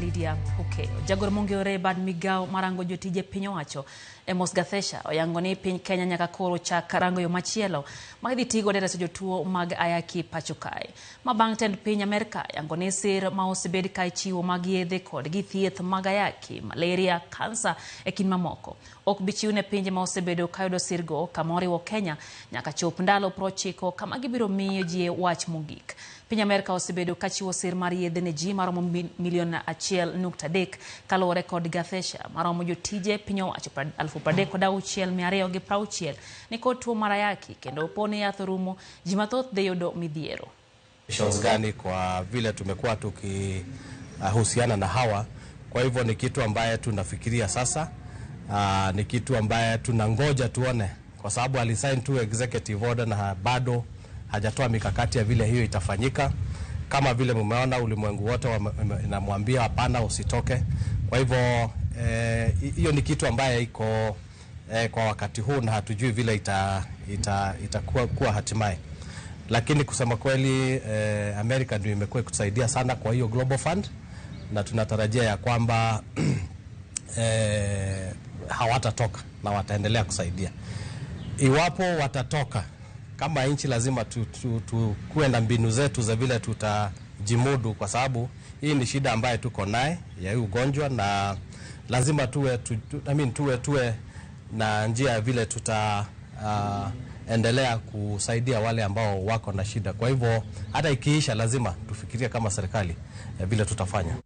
Lydia Okeyo. Jagoro mong'ere bad migao marango jotije piny owacho Amos Gathecha oyango ni piny Kenya nyaka koro chak rango yo machielo ma idhi tigo e reso jotuo mag ayaki pacho kae. Ma bang' tend piny Amerka yango ni sir ma osebed ka ichiwo mag yedhe kod gi thieth mag ayaki, malaria, kansa e kind mamoko ok bi chiw ne pinje ma osebedo ka yudo sirgo kama oriwo Kenya nyaka chop ndalo 90 kama gibiro miyo ji wach mogik. Piny Amerka osebedo ka chiwo sir mar yedhe ne ji maromo milion 1.3 kaluwore kod Gathecha maromo jotije piny owacho 36,260 ni kod tuo mar ayaki kendo po ni yath orumo ji mathoth dhi yudo midhiero. Gani kwa vile tumekuwa tukihusiana na hawa, kwa hivyo ni kitu ambaye tunafikiria sasa. Ni kitu ambaye tunangoja tuone, kwa sababu alisign tu executive order na bado hajatoa mikakati ya vile hiyo itafanyika. Kama vile mumeona ulimwengu wote inamwambia hapana, usitoke. Kwa hivyo hiyo ni kitu ambaye iko kwa wakati huu na hatujui vile itakuwa kuwa hatimaye. Lakini kusema kweli, Amerika ndio imekuwa ikitusaidia sana kwa hiyo Global Fund, na tunatarajia ya kwamba hawatatoka na wataendelea kusaidia. Iwapo watatoka kama nchi, lazima tukuwe na mbinu zetu za vile tutajimudu, kwa sababu hii ni shida ambayo tuko naye ya hii ugonjwa, na lazima tuwe, tu, tu, I mean, tuwe na njia ya vile tuta endelea kusaidia wale ambao wako na shida. Kwa hivyo hata ikiisha lazima tufikirie kama serikali vile tutafanya.